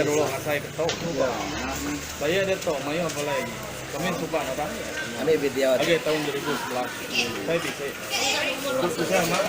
Kita dulu ngasai ke tu. Saya dia tu mayuh balai agi. Kami suba nadai. Ambil video Agi taun 2011. Saya bisi. Tu susah amat.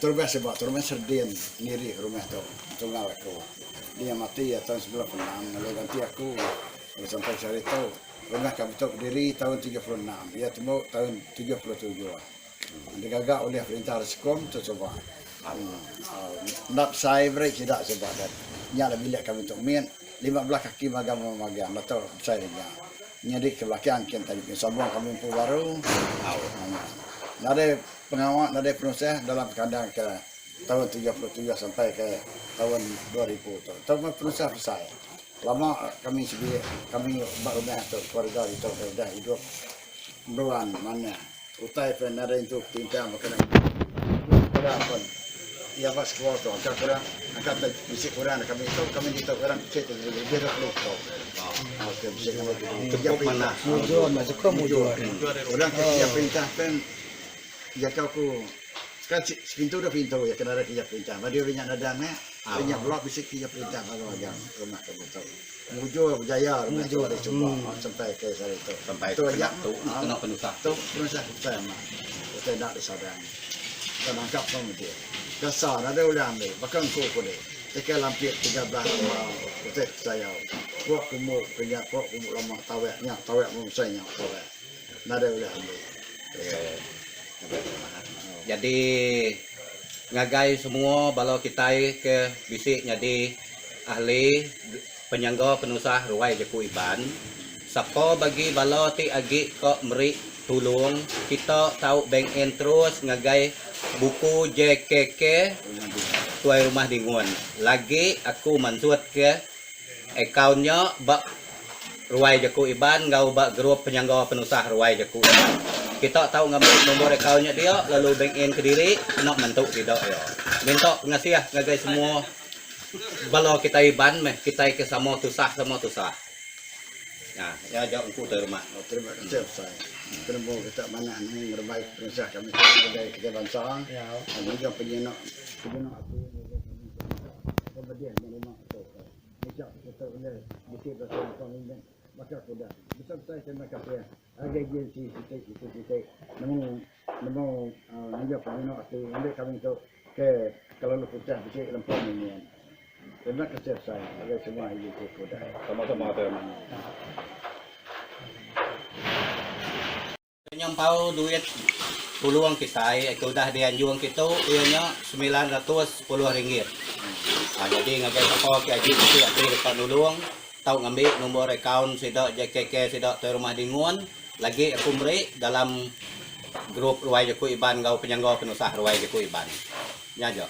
Terubah suba tu rumah Serdin ngiri rumah tu tunggal aku. Dia mati iya taun 96 lalu ganti aku lalu sampai sehari tu rumah kami tu bediri taun 76 iya tembu taun 77. Digaga ulih perintah Reskom tu suba. Enda besai beri sida suba deh. Nya lah bilik kami tu mit 15 kaki magang magang enda tau besai nya. Nyadi ke belakang kin tadi sambung kami empu baru. Nadai Pengawa nadai penusah dalam kandang ke taun 77 sampai ke taun 2000 tu. Tu meh penusah besai. Lama kami sebilik kami ba rumah tu keluarga ditu ke udah idup meruan manah. Utai pen nadai entu ketimpang baka ne kurang pun iya ba sekula tu engka kurang engka te bisi kurang da kami tu kami ditu kurang kecil tu lebih 20 tu. Okey bisi kami kerja perintah. Mujur meh suka mujur. Orang ke kerja perintah pen Jaku aku kan sepintu dua pintu iya ke nadai kerja perintah. Ba diri nya nadai meh ari nya bela bisi kerja perintah baru aja rumah ke ditu. Mujur berjaya rumah tu ari suba sampai ke sehari tu. Sampai Tu aja kena tu kena penusah. Tu penusah ke besai amat. Utai enda disadang. Utai nangkap pun mujur. Gasa nadai ulih ambi baka engku kudi. Tikai lampit 13 enggau utai ke sayau. Pok kumbu ke nya pok kumbu lama tawak nya tawak mung besai nya tawak. Nadai ulih ambi. Nyadi ngagai semua bala kitai ke bisi nyadi ahli penyangga penusah ruai jaku Iban, sapa bagi bala ti agi ka meri tulung kita tau bank in terus ngagai buku JKK Tuai Rumah Dingun. Lagi aku mansut ke Akaun nya ba Ruai Jaku Iban enggau ba Gerup Penyangga Penusah Ruai Jaku Iban. Kita tau ngambi nombor akaun nya dia lalu bank in kediri kena mantu sida iya. Minta pengasih ngagai semua bala kitai Iban meh kitai ke sama tusah sama tusah. Nah, nya aja engku tuai rumah. Oh, terima kasih besai. Penemu kita manah nemu ngerembai penusah kami tu ngagai kitai bansa. Ngagai penyinu penyinu ati ngagai kami tu minta pemedih nerima. Ngichak sereta ulih bisi baka lempang mimit baka ke udah besai-besai terima kasih ngagai agensi siti siti siti nemu nemu nunjuk penyinu ati ngambi kami tu ke kelalu tusah bisi lempang mimit. Terima kasih besai ngagai semua agensi ke udah. Sama-sama terima. Penyampau duit tulung kitai ke udah dianjung kitu iya nya 910 ringgit. Nyadi ngagai sapa ke agi bisi ati deka nulung tau ngambi nombor akaun sida JKK sida Tuai Rumah Dingun lagi aku meri dalam grup Ruai Jaku Iban enggau Penyangga Penusah Ruai Jaku Iban. Nya aja.